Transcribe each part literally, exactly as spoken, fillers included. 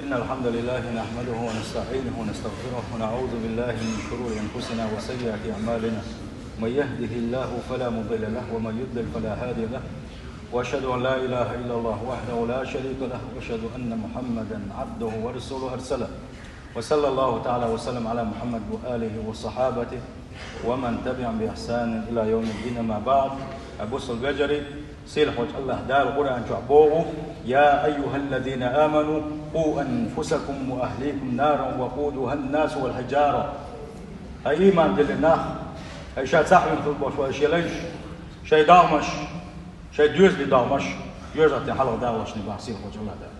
إن الحمد لله نحمده ونستعينه ونستغفره ونعوذ بالله من شرور أنفسنا وسيئات أعمالنا. من يهده الله فلا مضل له ومن يضلل فلا هادي له. وأشهد أن لا إله إلا الله وحده لا شريك له وأشهد أن محمدا عبده ورسوله أرسله. وصلى الله تعالى وسلم على محمد وآله وصحابته ومن تبعهم بإحسان إلى يوم الدين، أما بعد. Бусалба вежарий, сийлахьчу АллахӀ Дала Къуръан чохь боху: «يا أيها الذين آمنوا قوا أنفسكم وأهليكم نارا وقودها الناس والحجارة». Хьай ийман диллина нах, хьай ша цхьаъ вина хила болуш вай шен лайш, шайн догӀмаш, шайн доьзалийн догӀмаш, доьзалшна хьалха дагӀалаш боху сийлахьчу АллахӀ Дала.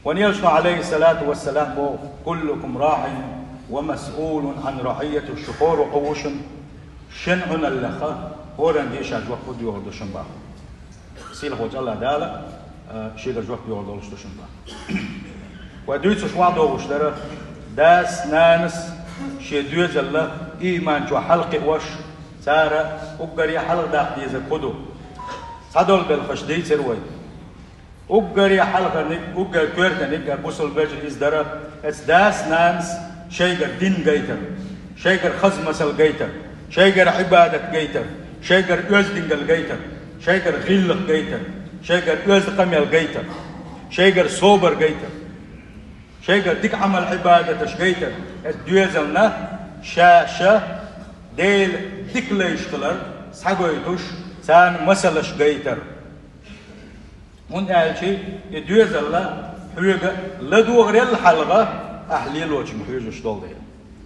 Вайн элчано, Ӏалайхиссалату вассалам, боху: «كلكم راع ومسؤول عن رعيته». Шу хӀора ву шуна, шен Ӏуналлех хӀоранна дийша жоп доьхур ду шуна боху. Сийлахьчу АллахӀ Дала, а, шегара жоп доьхур долуш ду шуна боху. Вай дуьйцуш охьадогӀуш дара, дас, нанас шен доьзална ийман чохь хьалакхиош, цара уггаре хьалха даккха дезарг хӀун ду? Цхьадолу белхаш дийцира вай. Уггаре хьалхарниг, уггар коьртаниг а бусалба вежарий иза дара, эцу дас-нанас шайгара дин гайтар, шайгара хаза масал гайтар, шайгара Ӏибадат гайтар, шайгара оьздангалла гайтар, шайгара гӀиллакх гайтар, шайгара оьзда къамел гайтар, шайгара собар гайтар, шайгара дика Ӏамал-Ӏибадаташ гайтар. Эцу доьзална ша-ша Дела дика лайш хилар схьагойтуш, царна масалаш гайтар. ХӀунда аьлча и доьзалла хьоьга ладогӀарел хьалха ахь лелочуьнга хьоьжуш долу дела.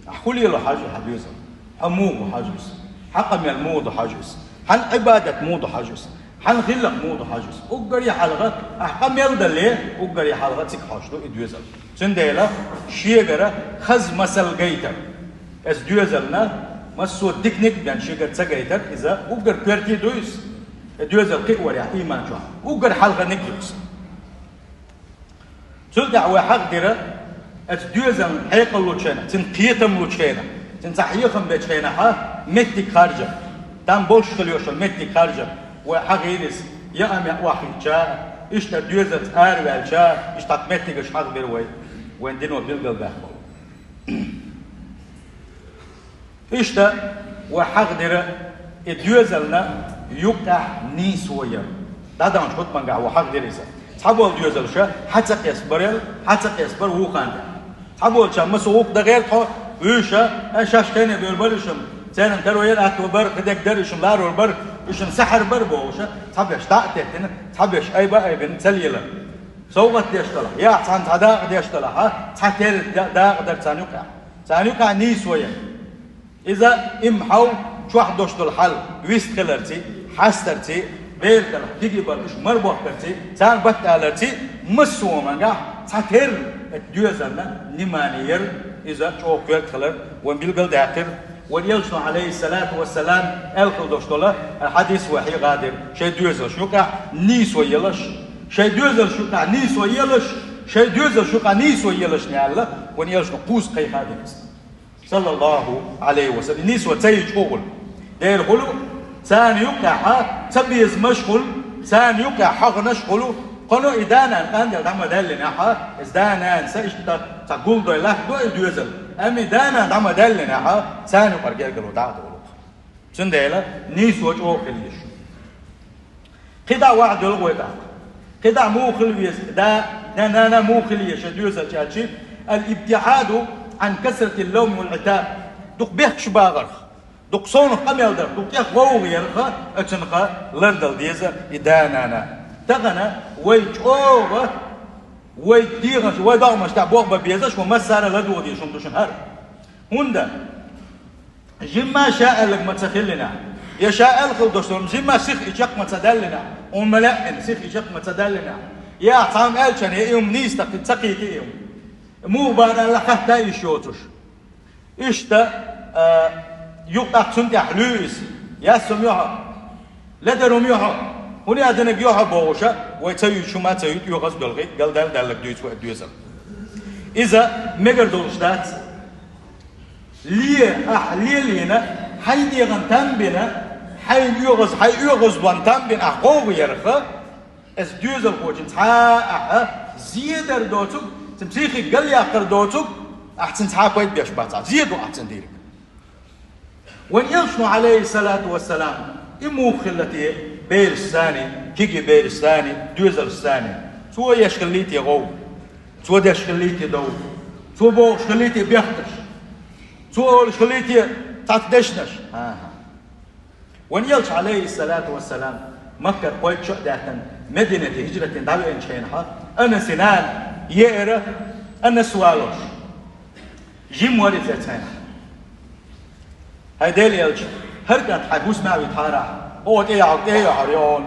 Ахь хӀун лело хьажа хьан доьзал? Хьо муха ву хьажа иза? Хьан къамел муха ду хьажа иза? Хьан Ӏибадат муха ду хьажа иза? Хьан гӀиллакх муха ду хьажа иза? Уггаре хьалха ахь къамел дале, уггаре хьалха цига хьожуш ду и доьзал. Цундела шегара хаза масал гайтар. Эцу доьзална массо а диканиг а бен шегара ца гайтар, иза уггар коьрте ду иза. И доьзал кхиаварехь ийман чохь уггар хьалхарниг а ю иза. Цул тӀаьхьа вай хьахдира, эцу доьзална хьекъал лучу хенахь, цуьнан кхетам лучу хенахь, цуьнан цхьа хьехам бечу хенахь меттиг харжар. Там болуш хила йолуш йолу меттиг харжар. Вай хьахийра иза, я амма охьахиъча, иштта доьзалца араваьлча, иштта меттигаш хьахбира вай, вайн дино билгалбаьхна болу. Иштта вай хьахдира и доьзална юккъехь нийсо яр. ДӀадаханчу хутбангахь вай хьахдира иза. Цхьаболу доьзалша хьа ца къеста барел, хьа ца къеста бар вукханна тӀехь. Цхьаболчарна масо гӀуллакх дан гӀерта хьо, вуьйша, ай, шаьш хене бевр бара уьш-м, церан таро яр атто бара, кхидерг дара уьш-м, ларо бара, уьш-м сахьар бара бохуша, цхьаберш дӀа а теттина, цхьаберш айба а айбина ца лела. СовгӀат деш далахь, я цхьанна цхьа дакъа деш далахь, цхьатерра да-, дакъа дара царна юккъехь. Царна юккъехь нийсо яр. Иза имхьов чохь долуш долу хьал, вист хиларций, хьастарций, бер далахь, кегий бара уьш марбохкарций, царна батталарций, массо а хӀумангахь цхьатерра доьзална внимание яр, иза чӀогӀа коьрта хилар, вайн билгалдаьккхира. Вайн элчано, Ӏалайхиссалату вассалам, аьлла хила долуш долу хьадис вай хьехадира: шайн доьзалш юккъехь нийсо елаш, шайн доьзалш юккъехь нийсо елаш, шайн доьзалш юккъехь нийсо елаш аьлла, вайн элчано кхузза кхайкхадира иза. Саллаллаху Ӏалайхи ва саллам. И нийсо ца йича хӀун хуьлу? Дера хуьлу, царна юккъехь ца безамаш хуьлу, царна юккъехь хьагӀанаш хуьлу. Кхано и да-нана къанделла дӀа ма даьллинехь, иза да-нана са иштта цхьа гулдой латтадо и доьзал. Амма и да-нана дӀа ма даьллинехь, царна юкъара гергарло дӀа а долу. Цундела нийсо чӀогӀа хила еза. КхидӀа ваьхьа долу вай тӀаккха. КхидӀа муха хила веза, да, да, нана муха хила еза шайн доьзалца аьлча, الابتعاد عن كثرة اللوم والعتاب. Дукха бехкаш багӀарх, дукха совнах къамел дарх, дукха тӀех гӀовгӀа ярх, оцунах лардала деза и да-нана. Тахана вай чӀогӀа, вай дегӀанаш, вай догӀмаш тӀехь бохба безаш, вай массара а ладогӀа дезаш хӀума ду шуна хӀара. ХӀунда? Жимма ша аьлларг ма ца хиллинехь, я ша аьлла хила долуш долу жимма сиха и чекх ма ца даьллинехь, хьуна ма лаьа, сиха и чекх ма ца даьллинехь, я ахь цхьамма аьллачарна, я и хӀума нийса ца кхийти и хӀума. Муха бара аьлла хатта йиш йоцуш. Иштта, а, юкъахь цунна тӀехь луьйса, яссум ю хьо, ледарум ю хьо, хӀун яа динарг ю хьо бохуша, вай ца юьйцуш хӀума ца юьйцу, оьгӀаз долу гӀиг, галдаьлла даьлларг дуьйцу вай доьзал. Иза мегар долуш дац. Ле, ахь лелийна, хьайн дегӀан там бина, хьайн оьгӀаз, хьайн оьгӀаз бан там бина, ахь гӀовгӀа ярха, Ас доьзалхочун цхьа ахьа зе дар доцург, цун психика галъяккхар доцург, ахь цун цхьа пайда беш бац, зе ду ахь цун дийриг. Вайн элчано, Ӏалайхи ссалату вассалам, и муха хилла те бераш санна, кегий бераш санна, доьзалш санна? Цо еш хиллий те гӀов? Цо деш хиллий те дов? Цо бохуш хиллий те бехкаш? Цо олуш хиллий те цхьацца дешнаш? ХӀа-хӀа. Вайн элча, Ӏалайхи ссалату вассалам, Маккара кхойтта шо а даьхкина, Мединате хӀижрат дина дӀавеанчу хенахь, Анаса нана еара, Анас валош. Жима вара иза цхьаьна. ХӀай Делан элча, хӀара кӀант хьайн хӀусаме а витахьара ахь, хӀокхо тӀе йохьург тӀе а йохьур ю хьуна,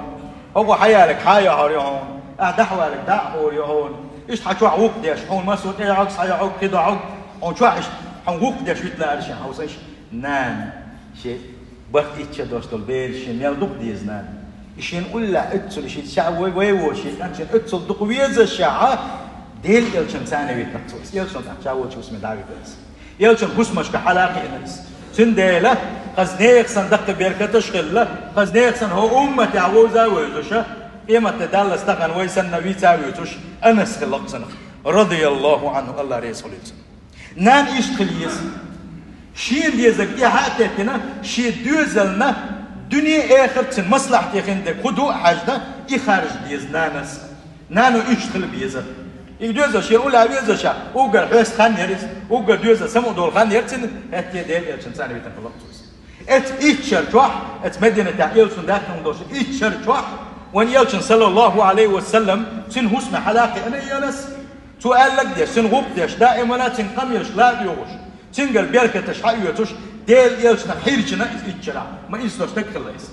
хӀокхо хьаяьлларг хьа а йохьур ю хьуна, ахь дӀахьавалларг дӀа а хьур ю хьуна. Иштта хьан чохь гӀуллакх деш, хьуна массо а тӀе йохьург, схьа йохьург, кхидӀа йохьург, хьуна чохь иштта хьуна гӀуллакх деш вита лаьара шен хьовсийша. Нана, шен бакъ итт шо долуш долу бераш шен мел дукха деза, нана. И шена уллехь оьццул, и шен ша вай, вай волуш, шен кӀант шена оьццул дукха везаш, ша, Делан элчанна царна витина цо. Элчано тӀаккха ша волчу хӀусаме дӀавигира иза. Элчанан хӀусамашка хьала а кхиъна иза. Цундела хаза нехан санна даккха беркаташ а хилла, хаза нехан санна хӀокху умматехь вовза а вевзаш, къематде даллалц тахана вай санна вийца а вуьйцуш, Анас хилла-кх цунах, радияллаху Ӏанху, АллахӀ реза хуьлийла цунна. Нана иштта хила еза. Шена дезарг тӀаьхьа а теттина, шен доьзална дуьне-эхарт цуьнан маслахьате хин дерг хӀун ду а хьаьжна, и харжа деза нанас. Нано иштта хила беза. И доьзал шена уллехь везаш, уггар хьоьста хан яра иза, уггар доьзал самукъадолу хан яра цуьнан, хӀетте Делан элчанна царна витина хилла-кх цо иза. Оцу итт шарахь, оцу Мединатехь элчано даьхкина долуш итт шарахь, вайн элчанна, саллаллаху Ӏалайхи ва саллам, цуьнан хӀусаме хьала а кхиъна и Анас. Цо аьлларг а деш, цуьнан гӀуллакх деш, даимана цуьнан къамелашка ла а доьгӀуш, цуьнгара беркаташ схьаоьцуш, Делан элчанах хьирчина иза итт шарахь. Ма ирс долуш стаг хилла иза.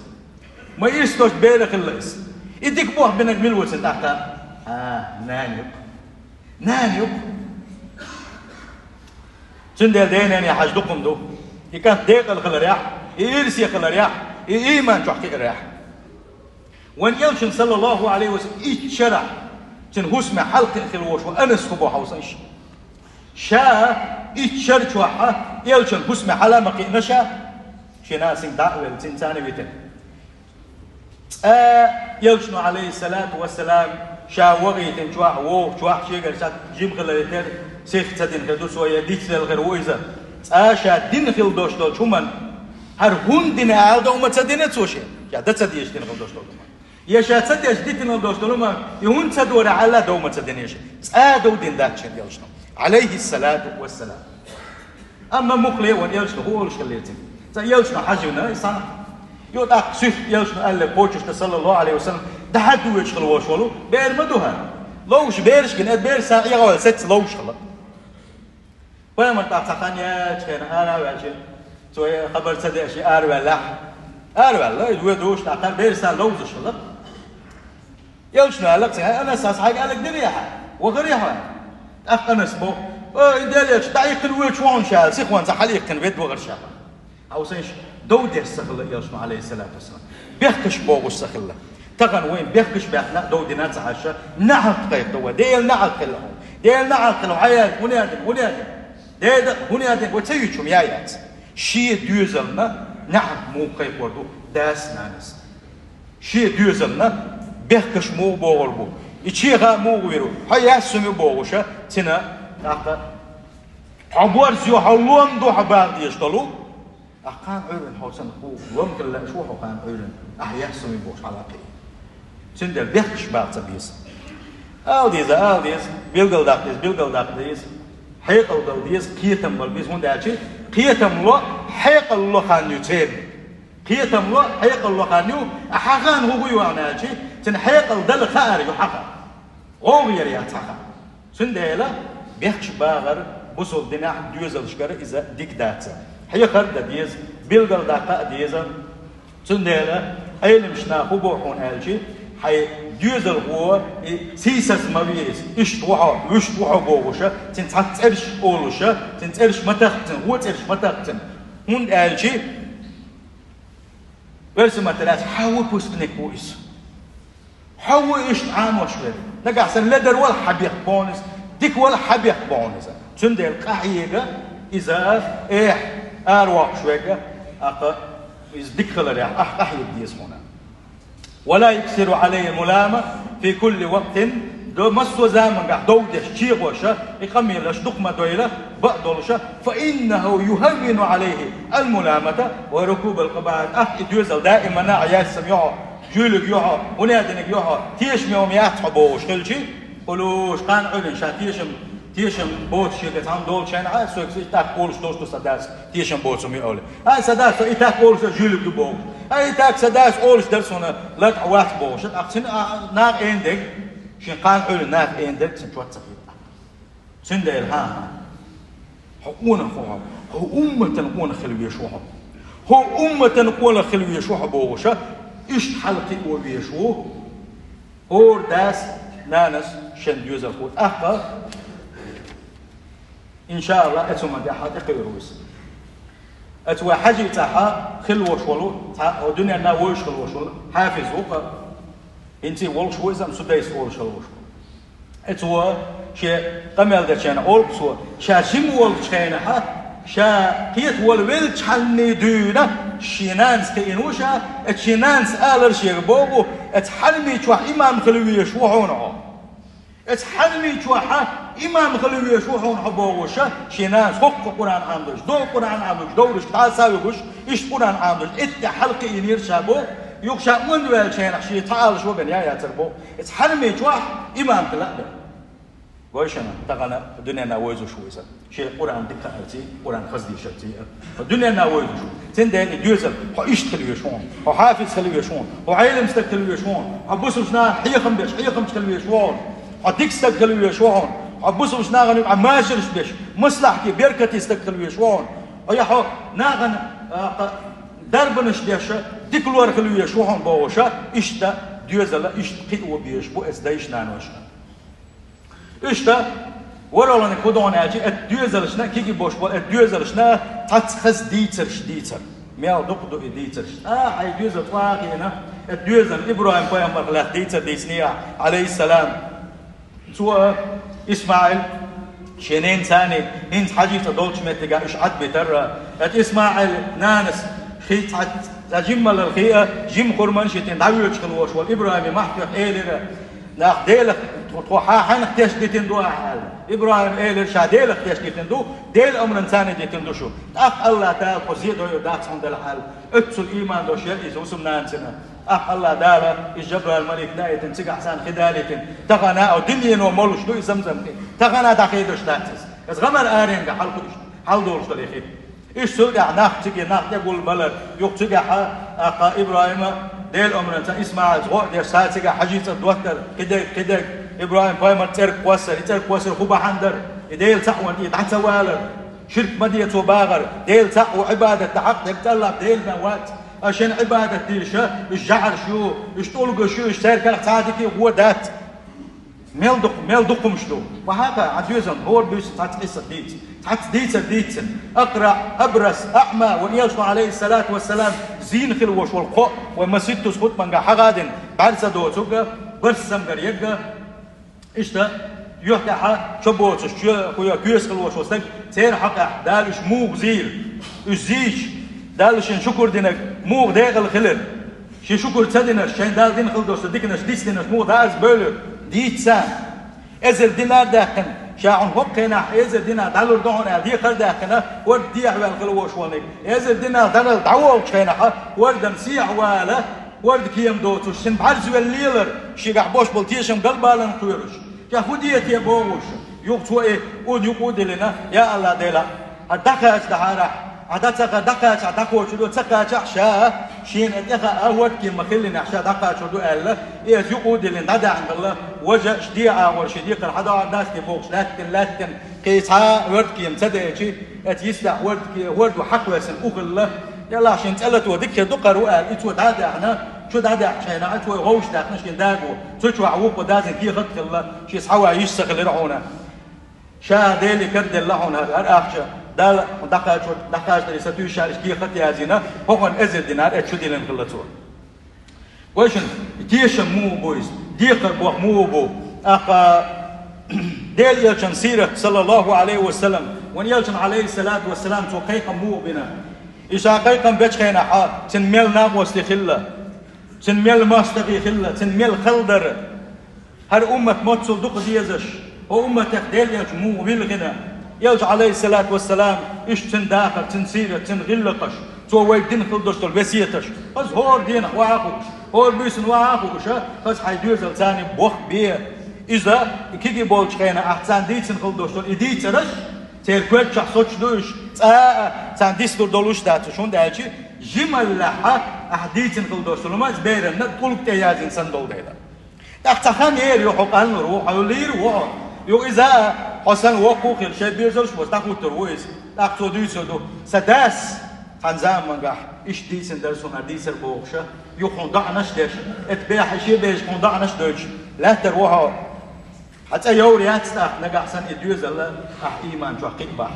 Ма ирс долуш бер хилла иза. И дика болх бинарг мила ву цуьнан тӀаккха? А, нана ю-кх. Нана ю-кх. Цундела ден-нене хьажа дукха хӀума ду. И кӀант декъала хиларехь, и ирсе хиларехь, и ийман чохь кхиарехь. Вайн элчанна, саллаллаху Ӏалайхи ва саллам, итт шарахь цуьнан хӀусаме хьалакхиъна хилла волуш ву Анас хӀун боху хьовсийша. Ша итт шар чохь элчанан хӀусаме хьала а ма кхиъна ша, шен нана цуьнга дӀа а велла, цуьнца а витина. Цкъа элчано, Ӏалайхи ссалату вассалам, ша вахийтина чохь, вохучохь, шегара схьа жима хиларе терра, сих ца дина хир ду цо, я дицделла хир ву иза. Цкъа ша дина хила долуш долчу хӀуманна, хӀара хӀунда дина аьлла, дов ма ца дина цо шен, ша дан ца дезаш дина хила долуш долу хӀуманна. Я ша ца деш дитина долуш долу хӀума, и хӀунда ца дора аьлла, дов ма ца дина шен. Цкъа а дов дина дац шен элчано, Ӏалайхи ссалату вассалам. Амма муххале а ван элчано хӀун олуш хилла цуьнга? Цкъа элчано хьажийна и санна. Йо, тӀаккха суьрт элчано аьлла кхочушдан, саллаллаху Ӏалайхи ва саллам, дӀахьадоьдуш хилла волуш волу бер ма ду хӀара. Ловзуш бераш гина, эр бераш санна эгӀавелла сецца ловзуш хилла. Пайхамар тӀаккха цхьа хан яьллачу хенахь ара а ваьлча, цо хабар ца деш ара ваьллехь, ара ваьлла, и воьдуш тӀаккха бераш санна ловзуш хилла. Элчано аьлла-кх цуьнга: «Анас, ас хьайга аьлларг динарий хьан? Вахарий хьо?» ТӀаккха Анас боху: «О, и Делан элча, дӀаиккхина воьдуш ву хьуна ша», аьлла, сихонца хьалаиккхина ведда вахара ша. Хьовсийша, дов деш ца хилла элчано, Ӏалайхи ссалату вассалам. Бехкаш бохуш ца хилла. Тахана вайн бехкаш баьхна а дов дина ца хьаша, неӀалт кхайкхо вай. Делан неӀалт хилла хьуна. Делан неӀалт хилла хьуна. Хьаяьлла, хӀун яьлла, хӀун яьлла? Деда, хӀун яьлла? Вай ца юьйцу хӀума яц. Шен доьзална неӀалт муха кхайкхор ду дас-нанас? Шен доьзална бехкаш муха бохур бу? И чеха а муха вир ву? Хьо яьссуми бохуша, цина тӀаккха хьо борз ю, хьо лом ду, хьо бала дезаш долу? Ахь кхана Ӏуьйранна хьо санна хӀу лом хила лаьаш ву хьо кхана Ӏуьйранна, ахь яьссуми бохуш хьалакхийна. Цундела бехкаш бала ца беза. Ала деза, ала деза, билгалдаккха деза, билгалдаккха деза. Хьекъал дала деза, кхетам бала беза, хӀунда аьлча кхетам ло, хьекъал ло хан ю церан. Кхетам ло, хьекъал ло хан ю, а хьан хан хӀун ю аьлча, цуьнан хьекъал дала хаар ю хьан хан. ГӀовгӀа яр яц хьан хан. Цундела бехкаш багӀар бусалба динехь доьзалшкара иза дика дац. Хьехар а дан деза, билгалдаккха а деза. Цундела Ӏеламнаха хӀун боху хьуна аьлча, хьайн доьзалхо и сийсаз ма ве иза, иштта ву хьо, вуьшта ву хьо бохуша, цуьнан цхьацца цӀераш олуша, цуьнан цӀераш ма тахка цуьнан, вон цӀераш ма тахка цуьнан. ХӀунда аьлча Оьрсийн маттара аьлча, хьан выпускник ву иза? Хьо ву иштта Ӏамош верг. Нагахь санна ледар вала хьан бехк боху иза, дика вала хьан бехк боху иза. Цундела къахьега иза, эхь, аравоккхуш верг, ахьа иза дика хиларехь, ахь къахьега деза хьуна. ولا يكثر علي الملامة في كل وقت, до массо а заманга дов деш, чегӀоша, и къамелаш дукха ма дойла, бакъ долуша, فإنه يهون عليه الملامة وركوب القبعة. ТӀаккха и доьзал даимана а яьссам йохьо, жуьлиг йохьо, унединиг йохьо, тешаме хӀума яц хьо бохуш хилчи, улуш кхана Ӏуьллина ша тешам, тешам боцу шега цхьамма долчу хенахь, соьга тӀаккха олуш долуш ду сан дас, тешам боцу хӀума ю олий. Ай, сан дас, со и так олуш сан жуьлиг ю бохуш. Ай, и так сан дас олуш дара суна латӀа вац бохуш. ТӀаккха цуьнан а, наха эн дерг, шен кхана Ӏуьллина наха эн дерг цуьнан чот ца хета. Цундела хьан, хьо къонах ву хьо, хьо умматан къонах хила везаш ву хьо. Хьо умматан къонах хила везаш ву хьо бохуша, иштта хьалакхио везаш ву. ХӀора дас, нанас шен доьзалхо. ТӀаккха, иншаалла, оцу хӀуманна тӀехь тӀекхуьур ву иза. Оцу вай хьаьжи цӀахь хила волуш волу, цхьа дуьненна вевзаш хила волуш волу хьафиз ву-кха. ХӀинца а волуш ву иза, Судайс олуш хила волуш ву. Оцо шен къамел дечу хенахь олу-кха цо, ша жима волчу хенахь, ша кхета волавелчхьанний дуьйна, шен нанас кхиъна ву ша, оцу шен нанас алара шега боху, оцу хьаьрмийн чохь имам хила везаш ву хьуна хьо. Оцу хьаьрмийн чохь имам хила везаш ву хьуна хьо бохуша, шен нанас хӀокху Къуръан Ӏамадуш, догу Къуръан Ӏамадуш, доврашка дӀа а ца вуьгуш, иштта Къуръан Ӏамадуш, эттехь хьалакхиийнера ша боху, юха ша онда ваьллачу хенахь шен цхьа алаш вогӀу бен я яцара боху. Оцу хьаьрмийн чохь имам хила а бен. Гой шуна, тахана дуьненна вевзаш ву иза. Шен Къуръан дика хаарций, Къуръан хаза дийшарций а. Дуьненна вевзаш ву. Цундела и доьзал, хьо иштта хила везаш ву хьуна, хьо хьафиз хила везаш ву хьуна, хьо Ӏелам стаг хила везаш ву хьуна, хьо бусулбачу нахана хьехам беш, хьехамча хила везаш ву хьуна, хьо дика стаг хила везаш ву хьуна, хьо бусулбачу нахана юкъахь машарш беш, маслахьтий, беркатий стаг хила везаш ву хьуна, хьо я хьо нахана, а, кха, дарбанаш деш, дика лор хила везаш ву хьуна бохуша, иштта доьзала, иштта кхио безаш бу оцу дайша, нанойша. Иштта, ворхӀалгӀаниг хӀун ду хьуна аьлча, оцу доьзалшна, кегий болуш болу оцу доьзалшна цхьацца хаза дийцарш дийцар. Мел дукха ду и дийцарш. А, хьайн доьзал цкъа а хиъна, оцу доьзална ИбрахӀим-пайхамарх лаьцна дийцар дийцинехь, Ӏалайхиссалам. Цо, ИсмаӀил, шен ненацаний, хӀинца хьаьжцӀа долчу меттигехь уьш Ӏад битара. Оцу ИсмаӀил нанас хи цхьа, цхьа жиммалал хиъна, жима хурманаш йитина дӀавоьдуш хила волуш волу ИбрахӀиме махках элира: «Нах Делах, тхо, тхо хьан-, хьанах тешна дитина ду ахь?» — аьлла. ИбрахӀима элира: «Ша Делах тешна дитина ду, Делан омранца дитина ду шу. ТӀаккха АллахӀ Дала тхо зе дойур дац хьуна делахь», — аьлла. Оццул ийман долуш яра иза хӀусамнанас. ТӀаккха АллахӀ Дала иза Жабраил малик даийтина, цигахь царна хи далийтина. Тахана а дуьнено молуш ду и Замзам хи. Тахана а дӀахедош дац иза. Иза гӀамар аренга хьалкхуьуш, хьалдолуш дара и хи. Иштта цул тӀаьхьа нах цига, нах тӀегулбалар, юха цигахь а, тӀаккха ИбрахӀима Делан омранца ИсмаӀилца гӀо а деш, ша цигахь хьаьжцӀа доттар, кхидерг, кхидерг, ИбрахӀим-пайхамар цӀерга кхоссар, и цӀерга кхоссар хӀун бахьана дара, и Делан цхьаъ ван тӀе дӀа ца валар, ширк ма де цо бахар, Дела цхьаъ ву, Ӏибадат дан хьакъ дерг цӀаллах Дела бен вац, а шен Ӏибадат дийша, уьш жӀараш ю, уьш тӀулгаш ю, уьш цаьргах цхьа а дика гӀо дац. Мел дукха, мел дукха хӀумаш ду. Ва хьакха, хьан доьзална хӀора буьйса цхьацца къиссат дийца. Цхьацца дийцар дийцина. Акъраъ, Абрас, Аъма, вайн Элчано, Ӏалайхиссалату вассалам, зийна хила волуш волу кхоъ, вай маситтаза хутбанга хьагӀадина, бӀаьрса доцург, барс самгар егга. Иштта, юьхь тӀехьа чо боцуш, чоь кхуья кхоьсуш хила волуш волу стаг, церан хьокъехь Дала уьш муха зийра. Уьш зийча, Далла шен шукур динарг муха декъала хилира. Шен шукур ца динарш, шайн Дала дина хила долуш диканаш дицдинарш муха дӀа а бевлира, дийца царна. Эзар динар а даьккхина, ша хьуна хӀокху хенахь эзар динар дӀалур ду хьуна аьлла, декхар а даьккхина, хӀорда дехьаваьлла хила волуш волниг. Эзар динар дӀадала дӀаволучу хенахь, хӀордан сехьа вала, хӀордан кема доцуш, шен бӀаьрзе велла лелар, шегахь болуш болу тешам галбалан кхоьруш. Ша хӀун де те бохуш, юха цо и ун юкъа а диллина, я АллахӀ Дела, хьан дӀакхача дахьара, хьан дӀа ца кха-, дӀакхача, хьан дӀакхочур ду, ца кхачахь ша, шена тӀехаа хӀордан кема ма хиллинехь, ша дӀакхачур ду аьлла, и иза юкъа а диллина, дӀадаьхьна хилла, важа аш де агӀор шен декхар хьадогӀар дац те бохуш, лаьттина, лаьттина, кхин цхьа хӀордан кема ца деачи, оцу йистехь хӀорд-, хӀорда хьакхавессина у хилла, делахь шен цӀе лато дика хир ду кхара ву аьлла, и цо дӀа а даьхна, чу дӀадаьхначу хенахь, цо вовшах даьккхина шен даго, цу чохь вукхо дазина кехат а хилла, шен схьаван йиш ца хилира хьуна. Ша Деле караделла хьуна хӀара ахча, Дала дӀакхачо-, дӀакхачаре сатуьйсуш аьлла, кехат а язйина, хӀокхунна эзар динар оцу чу диллина хилла цо. Вайшин тешам муха бу иза? Декхар боху муха бу? ТӀаккха Делан Элчан сират, саллаллаху Ӏалайхи ва саллам, вайн Элчан, Ӏалайхиссалату вассалам, цо кхайкхам муха бина? Иштта кхайкхам бечу хенахь, цуьнан мел накъостий хилла, цуьнан мел мостагӀий хилла, цуьнан мел хала дара. ХӀара уммат моццул дукха дезаш, хӀо умматех Делан Элча муха вилхина, Элча, Ӏалайхиссалату вассалам, иштта цун дахар, цун сират, цун гӀиллакхаш, цо вайга дина хила долуш долу весеташ, хаза хӀора дийнахь ваха а хууш, хӀора буьйсанна ваха а хууш, хаза хьайн доьзалца царна бохам бе. Иза, и кегий болчу хенахь ахь царна дийцина хила долуш долу и дийцарш, церан коьртачохь соцуш ду уьш, цкъа а царна дицлур долуш дац уьш, хӀунда аьлча жималлехь ахь дийцина хила долуш долу хӀума иза беранна тӀулг тӀе яздина санна долу дела. ТӀаккха цхьа хан ер ю, хьо къанлур ву, хьо лийр ву хьо. Юха иза а, хьо санна воккха а хилла, шайн доьзалш а бо, дӀахӀуттур ву иза. ТӀаккха цо дуьйцур ду: «Сан дас цхьана заманахь иштта дийцина дара суна хӀара дийцар», — бохуш, юха хьуна доӀанаш а деш, эта бехьа шен бежа хьуна доӀанаш а дойтуш, лаьттар ву хьо. Хьан цӀе йовр яц тӀаккха, нагахь санна и доьзал ахь ийман чохь кхиабахь.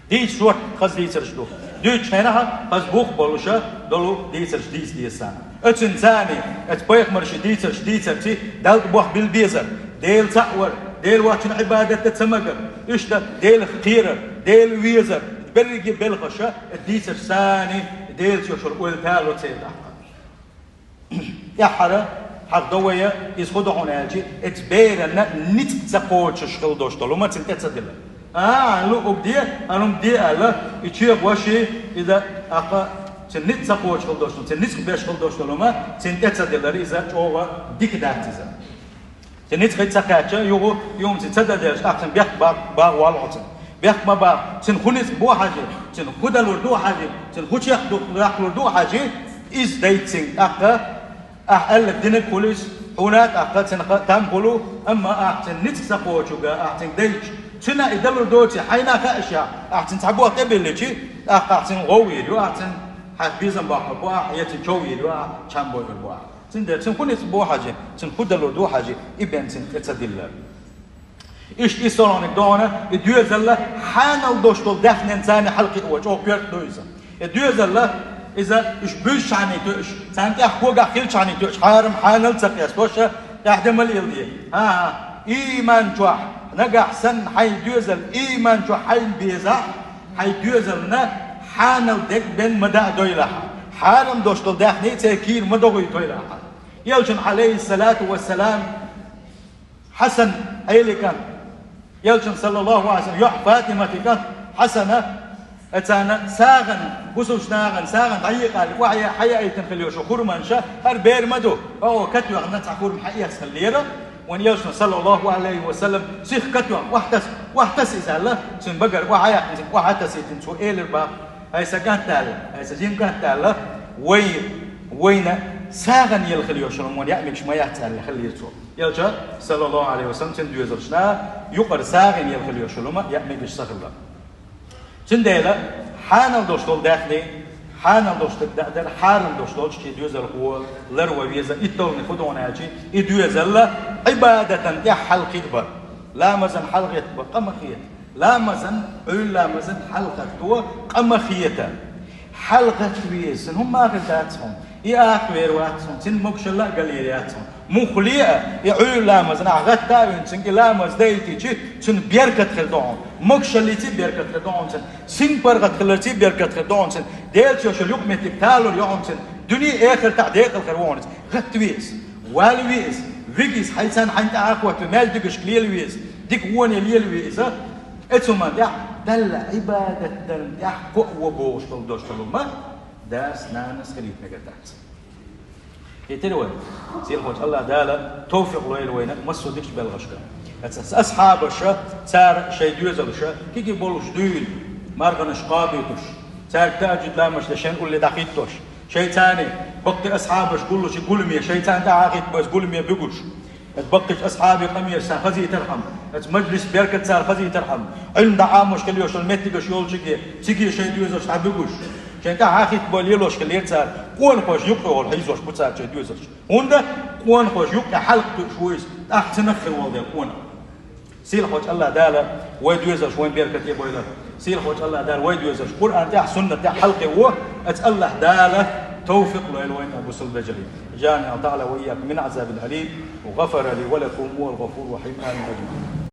Дийца шорта хаза дийцарш ду. Дуьйцучу хенахь хаза бух болуш долу дийцарш дийца деза царна. Оцуьнан царна, оцу пайхамаршна дийцарш дийцарца Далла тӀе бохам билла безар, Дела цхьаъ вар, Дела воцчунна Ӏибадат дан ца магар, иштта Делах кхерар, Дела везар, берриге белхаш, оцу дийцарш царна Делаца йолуш йолу ойла тало церан тӀаккха. ТӀаьххьара хьахдо вай, иза хӀун ду хьуна аьлча, оцу беранна ницкъ ца кхочуш хила долуш долу хӀума цунна тӀе ца дилар. А, аьлла, угде, а, хӀума де аьлла, и чехваши, иза, тӀаккха цунна ницкъ ца кхочуш хила долуш, цунна ницкъ беш хила долуш долу хӀума цунна тӀе ца дилар, иза чӀогӀа дика дац иза. Цуьнан ницкъ хӀинца ца кхаьчча, юха юхамца ца дан дезаш, тӀаккха цуьнан бехк бах-, бахвалла хьо цуьнан. Бехк ма бахва, цуьнан хӀун ницкъ бу хьажи, цуьнан хӀун далур ду хьажи, цуьнан хӀун чекхдаккхалур ду хьажи, иза дайта цуьнга тӀаккха. Ахь аьлларг динарг хуьлу иза, хьуна а тӀаккха цуьнан ха-, там хуьлу, амма ахь цуьнан ницкъ ца кхочург ахь цуьнга дайча, цуьнан и далур доций, хьайна а хаьа ша, ахь цуьнан цхьа бохам тӀе а биллича, тӀаккха ахь цуьнан гӀовгӀа йийр ю ахь, цуьнан хьайх безам баккхар бу ахь, я цуьнан чов йийр ю ахь, чам бойур бу ахь. Цундела цуьнан хӀун ницкъ бу хьажи, цуьнан хӀун далур ду хьажи, и бен цуьнан тӀе ца диллар. Иштта и солоник догӀана, и доьзалла хьанал долуш долу даьхнина царна хьалакхиа вай, чӀогӀа коьрта ду иза. И доьзалла, иза уьш буьйсанна тоьуш, царна тӀехь когахь хилчахьана тоьуш, хьарам хьанал ца къестош, тӀаьхьа де ма леладе. ХӀан-хӀа, ийман чохь, нагахь санна хьайн доьзал ийман чохь хьайна безахь, хьайн доьзална хьанал дерг бен ма даа дойлахь, хьарам долуш долу даьхни церан кийра ма догӀуьйтойлахь. Элчан, Ӏалайхиссалату вассалам, Хьасан Ӏелин кӀант, Элчан, саллаллаху Ӏалайхи ва саллам, йоӀ ФатӀиматин кӀант Хьасана, царна сагӀина, бусалба нахана сагӀина дӀаекъале, охьа-, хьаяийтина хила йолуш хурманаш, хӀара бер ма ду, оха катваьхна цхьа хурма хьаэцна хиллера, вайн Элчано, саллаллаху Ӏалайхи ва саллам, сиха катваьхна, охьатаса, охьатаса иза аьлла, цуьнан багара охьаяьккхина, цуьнга охьатасийтина, цо элира бах: «Ай сан кӀант», — аьлла, «ай сан жима кӀант», — аьлла, «вай, вайна сагӀина елла хила йолуш хурма яа мегаш ма яц», — аьлла хиллера цо. Элча, саллаллаху Ӏалайхи ва саллам, цуьнан доьзалшна юкъара сагӀина елла хила йолуш хурма яа мегаш ца хилла. Цундела хьанал долуш долу даьхни, хьанал долуш дерг даа дар, хьарам долуш долчу шен доьзалхо лар ван веза. ИтталгӀаниг хӀун ду хьуна аьлча, и доьзалла Ӏибадатан тӀехь хьалакхиабар, ламазан хьалагӀеттабар къа ма хета. Ламазан, Ӏуьйра ламазан хьалагӀатто къа ма хета. ХьалагӀатта веза, цуьнан хӀумма а хир дац хьуна, и аха вер вац хьуна, цуьнан могушалла а галъер яц хьуна. Муххале а, и Ӏуьйра ламазна ахь гӀатта а вина, цуьнга и ламаз дайтичи, цуьнан беркат хир ду хьуна. Могушаллиций беркат хир ду хьуна цуьнан, синпаргӀат хиларций беркат хир ду хьуна цуьнан, Делаца йолуш йолу юкъаметтиг талур ю хьуна цуьнан, дуьне а, эхартахь а декъала хир ву хьуна иза. ГӀатта веза, вала веза, вига иза, хьайца хьайна тӀаьхьа а хӀотта, маьждигаш лела веза, дика вониг лела веза. Оцу хӀуманна тӀехь Далла Ӏибадат дарна тӀехь кхоъ ву бохуш долу дош долу ма, дас, нанас хилийта мегар дац. Хетира вай? Сийлахьчу АллахӀ Дала тавфикъ лойла вайна массо а дикачу белхашка. Аса асхьабаша, цара шайн доьзалша кегий болуш дуьйна, марханаш кхабуьйтуш, цаьрга тахӀажжуд ламазаш дан шен улле дӀахӀиттош, шайца цхьаьна баккхий асхьабаш гуллучу гуламе, шайца цхьаьна тӀаьхьахӀитта беза гуламе буьгуш, оцу баккхийчу асхьабийн къамелаш царна хазийтархьама, оцу мажлисан беркат царна хазийтархьама, Ӏилма дӀа Ӏамош хила йолуш йолу меттигаш йолчуьнга, цига шайн доьзалш дӀабуьгуш, шайна тӀаьхьахӀитта бой лелош хилла цара, къонахоша юккъе волу хьийзош бу цара шайн доьзалш. ХӀунда къонахоша юккъе хьалакхуьуш ву иза, тӀаккха цунах хир волу дела къонах. Сийлахьчу АллахӀ Дала вай доьзалш вайн беркате бойла. Сийлахьчу АллахӀ Дала вай доьзалш Къуръан тӀехь, суннат тӀехь хьалакхио, оцу АллахӀ Дала тавфикъ лойла вайна бусалба вежарий. أجارني الله تعالى وإياكم من عذاب أليم، وغفر لي ولكم، وهو الغفور الرحيم. آمين أجمعين.